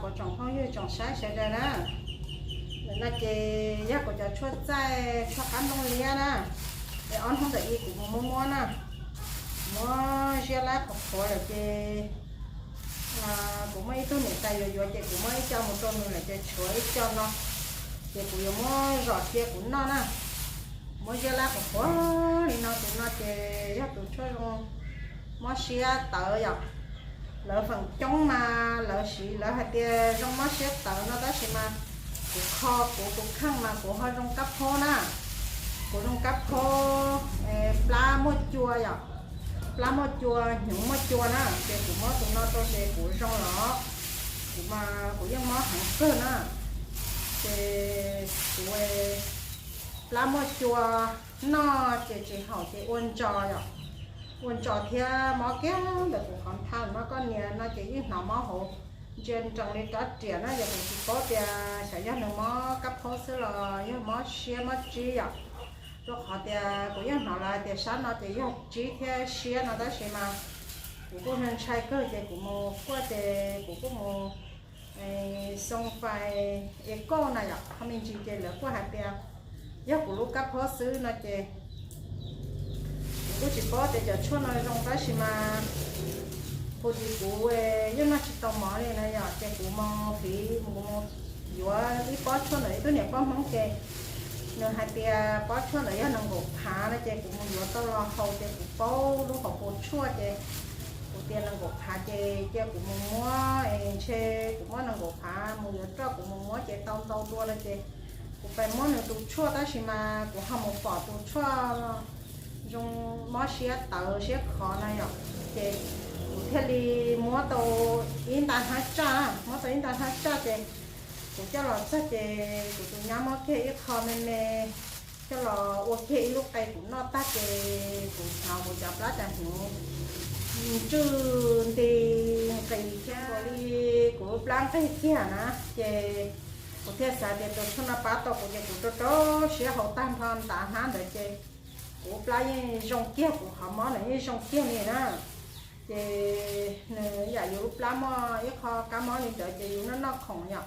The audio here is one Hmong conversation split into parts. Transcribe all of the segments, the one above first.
Tsoom phooj ywg tsoom saib sawv daws na, ntawm no ces yog kuv cov tshuaj txaij tshuaj qab nplooj liab na, es ob hnub ntawm i kuv mus muab muab na, muab ziab lab qhuav qhuav lawm ces kuv muaj ib tug niam tais yuav yuav ces kuv muab ib co mus rau nws lawm ces tshuav ib co no, ces kuv yuav muab zom cia kuv noj na. Muab ziab lab qhuav qhuav li no, tus no ces yog tus tshuaj zoo mob siab tawv yom. Lawv feem coob mas lawv siv lawv hais tias zoo mob siab tawv no tab sis mas kuv kho kuv tus kheej mas kuv ho zoo kab phob na. Kuv zoo kab phob, plab muaj cua yom. Plab muaj cua, hnyuv muaj cua na, ces kuv muab tus no rau ces kuv zoo los. Kuv mas kuv yeej mob heev kawg na. Ces kuv plab muaj cua, noj ces tsis haum ces ua ntsos yom. Ua ntsos thiab mob kiag ntawm kuv qhov npha no, koj nias no ces yeej hnov mob hauv ntsia nrees li rab riam na. Yog kuv tsis paub tias xyov yog nws mob kab phob xwb los yog mob siab mob tsib yom. Rau qhov tias kuv yeej hnov lawv hais tias sab no ces yog tsib thiab siab no tab sis mas kuv kuj ntshai kawg ces kuv mus kuaj ces kuv kuj mus xoo fais es kauj na yom, ho me ntsis ces lawv kuj hais tias yog kuv lub kab phob xwb no ces kuv kuj tsis paub tias cov tshuaj no zoo tab sis mas kuv tis kuv yeej noj tsis tau mov li na yom, ces kuv mus fiv, kuv mus yuav ib pob tshuaj ntawm ib tug niam poj Hmoob ces nws hais tias pob tshuaj ntawd yog nees nkaum phav no ces kuv mus yuav tau los haus ces kuv paub lub hauv paus tshuaj ces kuv tias nees nkaum phav ces cia kuv mus muab es ntshe kuv muab nees nkaum phav mus yuav roj kuv mus muab ces tau ntau dua no ces kuv pais muab nws tus tshuaj tab sis mas kuv ho mus pom tus tshuaj zoo mob siab tawv siab khov na yom, ces kuv thiaj li muab tau ib nta hnab tsaj, muab tau ib nta hnab tsaj ces kuv coj los txog ces kuv tus nyab muab kiag ib qho me me coj los ua kiag ib lub qe kuv noj tag ces kuv hnov kuv cov plab cas hnyuv ntswj nti nqis thiab li kuv lub plab nqig kiag na, ces kuv thiaj xav tias tus tshuaj no pab tau kuv ces kuv rau rau siab haus tag nrho nta hnab ntawd ces kuv lub plab yeej zoo kiag, kuv qhov mob ntawd yeej zoo kiag li na. Ces nws yam yus lub plab muaj ib qho kab mob li ntawd ces yus noj noj khoom yom.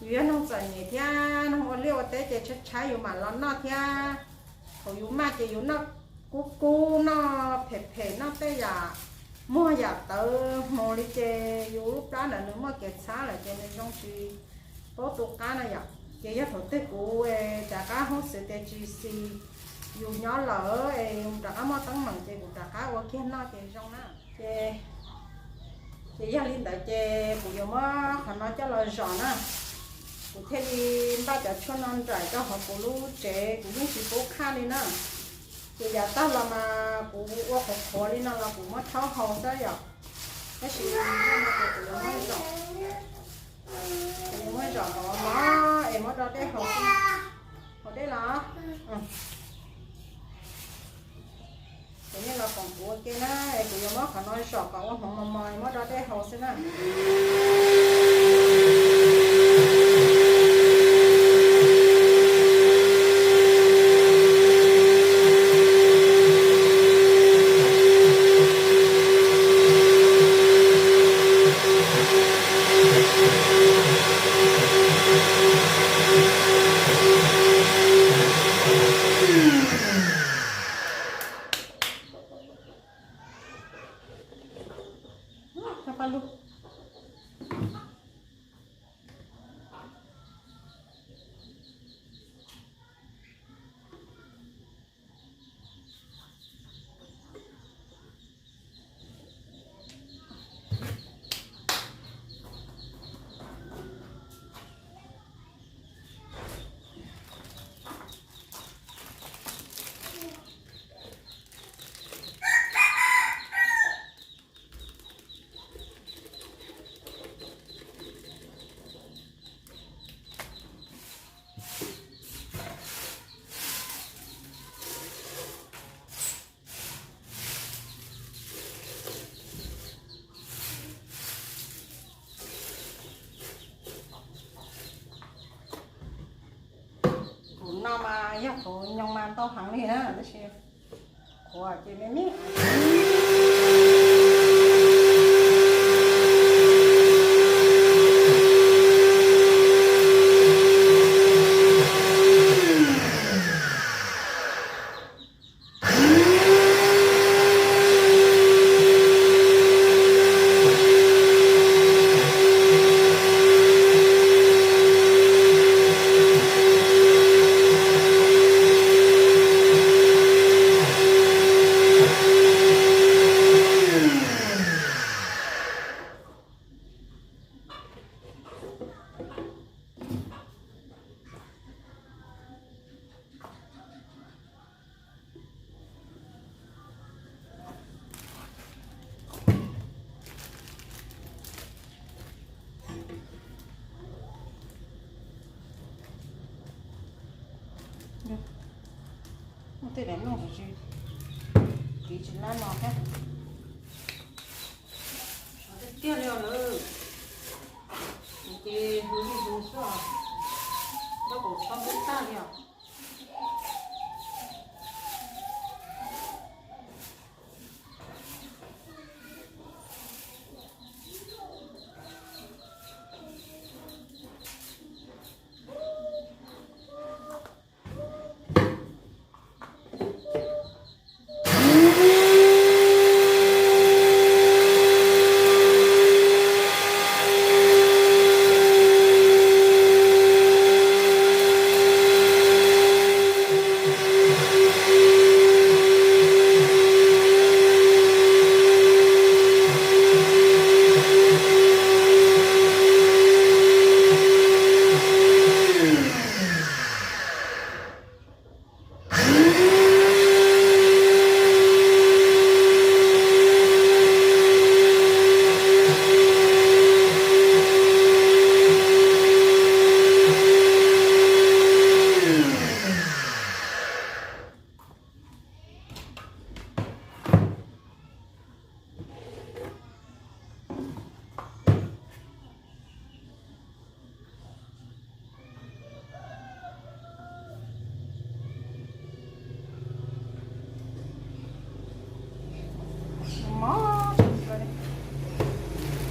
Yus yog noog txom nyem thiab noog ua liaj ua teb ces tshaib tshaib yus mam los noj thiab. Thaum yus maj ces yus noj kub kub, noj phem phem, noj tej yam muag yam tawv hmoov li ces yus lub plab ntawd nws muaj kev txhab lawm ces nws zoo tsis paub tu qab na yom. Ces yog thaum twg kuv rov qab hub xwm tias tsis xis yus nyob lawm es rov qab muaj teeb meem ces kuv rov qab ua kiag noj ces zoo na. Ces, ces yog li ntawd ces kuv yuav muab qhov no coj los zom na. Kuv thiaj li npaj cov tshuaj no nraim rau hauv kuv lub tsev, kuv yeej tsis pub qhaj li na. Ces yav tag los mas kuv ua qhuav qhuav li no los kuv muab rhaub haus xwb yom. Tab sis kuv yuav muab zom, kuv yuav muab zom kom mos es muab do dej haus xwb. Haus dej los? Kuv yeej los koom kuv ua ke na, es kuv yuav muab qhov no zom kom ua hmoov mos mos muab do dej haus xwb na. Kuv no mas yog kuv nyoos mas ntau heev li na, tab sis qhuav ces me me. Tej daim nplooj tsis, kiv tsis lab no thiab. Tiag tiag li os lawm. Ces hu li hu xwb os. Nrog kuv txhob pub tag li os.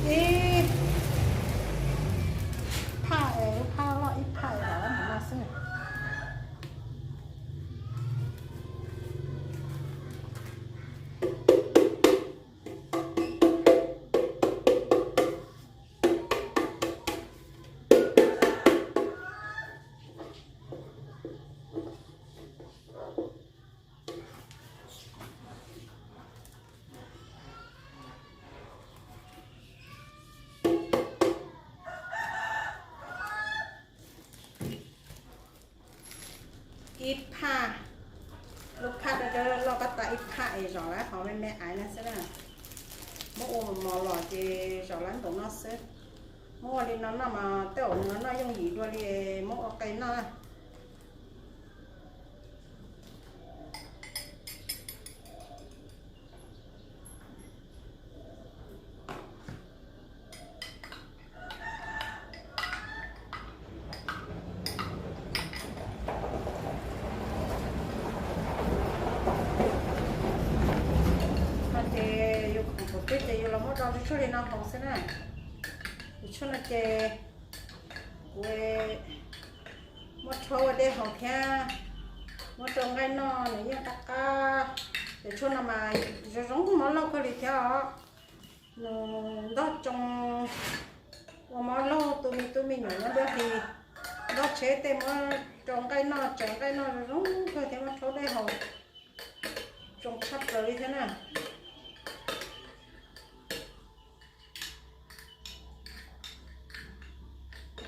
Ib phaj es lub phaj loj ib phaj es los no xwb. Ib phaj, lub phaj dawb dawb loj koj tas ib phaj es zom lab hauv me me aiv na xwb na. Muab ua mos los ces zom lab npaum no xwb. Muab ua li no noj mas tej zaum nws noj yooj yim dua li muab ua qe noj na. No ces yus khoom kaum twb ces yus los muab do tshuaj li no haus xwb na. Tus tshuaj no ces kuv muab rhaub ua dej haus thiab muab rau nqaij noj nws yeej qab qab. Tus tshuaj no mas zoo zoo mob laug kawg li thiab os. Nws ntog tsoo ua mob laug tu me tub me nyuam nyob nruab hlis, ntog tsheb tej muab rau nqaij noj, tsaws nqaij noj zoo zoo kawg thiab muab rhaub dej haus zoo tshaj plaws li thiab na.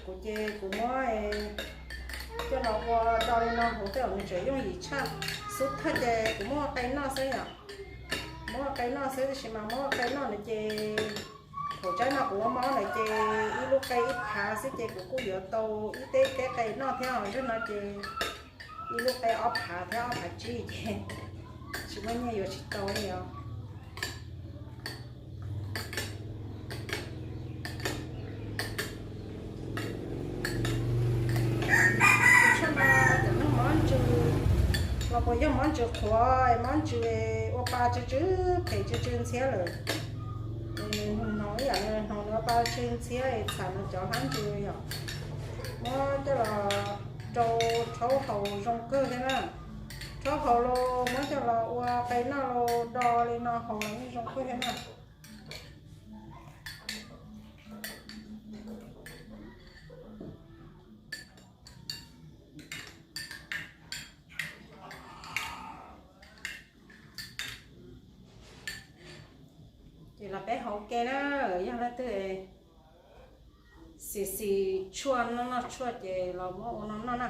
Kuv ces kuv muab coj los ua do li no haus tej zaum nws tseem yooj yim tshaj. Xub thawj ces kuv muab ua qe noj xwb yom. Muab ua qe noj xwb tab sis mas muab ua qe noj no ces thaum tsaib no kuv ua mob lawm ces ib lub qe ib phav xwb ces kuv kuj yuav tau ib teb teb qe noj thiab os. Ntawm no ces ib lub qe ob phav thiab ob phav tsib ces tsis muaj nyiaj yuav tsis tau li os. Tus tshuaj no cov neeg mob ntsws los puas yog mob ntsws qhuav, mob ntsws ua pa tsw tsw phem tsw tsw ntxhiab lawm. Nws hnoos ib yam nws hnoos nws ua pa tsw ntxhiab txham nws cov hlab ntsws yom. Muab coj los rau rhaub haus zoo kawg thiab na. Rhaub haus los muab coj los ua qe noj los do li no haus los yeej zoo kawg thiab na. Ces los peb haus ua ke na, yog leej twg xis xis tshuaj noj noj tshuaj ces los muab ua no noj na.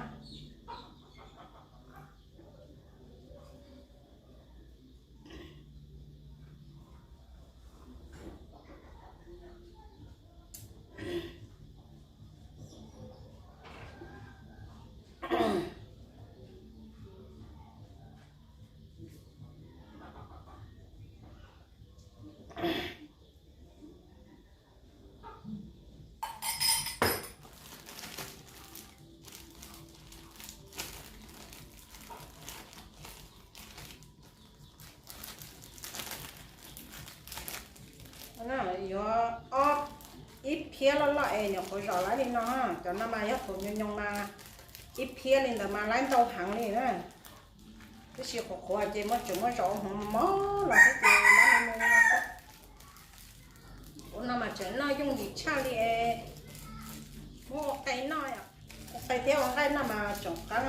Phiab loj loj es nyuam qhuav zom laib li no, cov no mas yog thaum nyoos nyoos mas ib phiab li ntawd mas laib ntau heev li na. Tab sis qhuav qhuav ces muab tseem muab zom hmoov mos los thiab ces laib li no. Ua no mas tseem noj yooj yim tshaj li es muab ua qe noj, ua qe thiab ua nqaij noj mas tseem qab.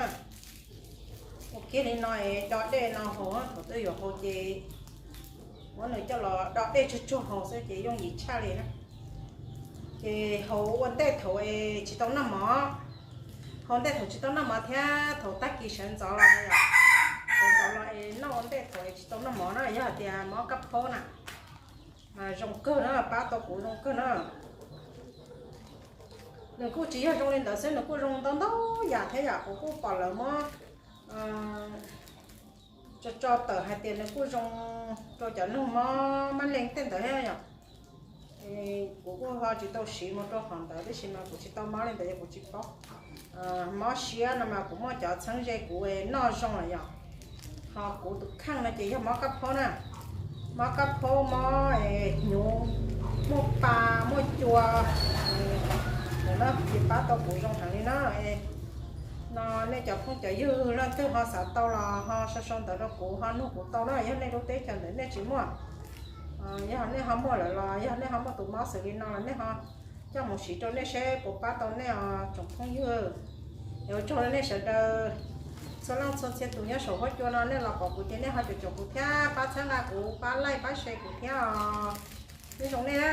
Ua kiag li no es do dej no haus, thaum twg yuav haus ces muab nws coj los do dej tsuag tsuag haus xwb ces yooj yim tshaj li na. Ces haus ua ntej thaum es tsis tau noj mov, haus ntej thaum tsis tau noj mov thiab thaum tag kis sawv ntxov los, sawv ntxov los es noj ua ntej thaum es tsis tau noj mov na, yog hais tias mob kab phaub na, mas zoo kawg na, pab tau kuv zoo kawg na. Nws kuj tsis yog zoo li ntawd xwb, nws kuj zoo ntau ntau yam thiab yom, kuv kuj pom lawv muab tso tso tawm hais tias nws kuj zoo rau cov neeg mob mab leej tej ntawd thiab yom. Kuv kuj ho tsis tau siv mus rau qhov ntawd, tab sis mas kuv tsis tau mob li ntawd yog kuv tsis paub. Mob siab no mas kuv muaj cov txheeb ze kuv noj zoo lawm yom. Ho kuv tus kheej no ces yog mob kab phaub na, mob kab phaub, mob hnyuv, muaj pa, muaj cua, ntawd na ces pab tau kuv zoo heev li na. No nej cov phooj cov ywg leej twg ho xav tau los ho sau sau ntawv rau kuv ho nug kuv tau na, yog nej lub teb chaws ntawd nej tsis muaj. Yog nej ho muaj lawm los yog nej ho muaj tus mob xws li no los nej ho coj mus siv rau nej seb puas pab tau nej os tsoom phooj ywg. Es ua tsaug rau nej sawv daws txhua leej txhua txhia tus nyob saum huab cua no nej los pom kuv ces nej ho caum caum kuv thiab pab txhawb nqa kuv, pab like pab share kuv thiab os. Nyob zoo nej na.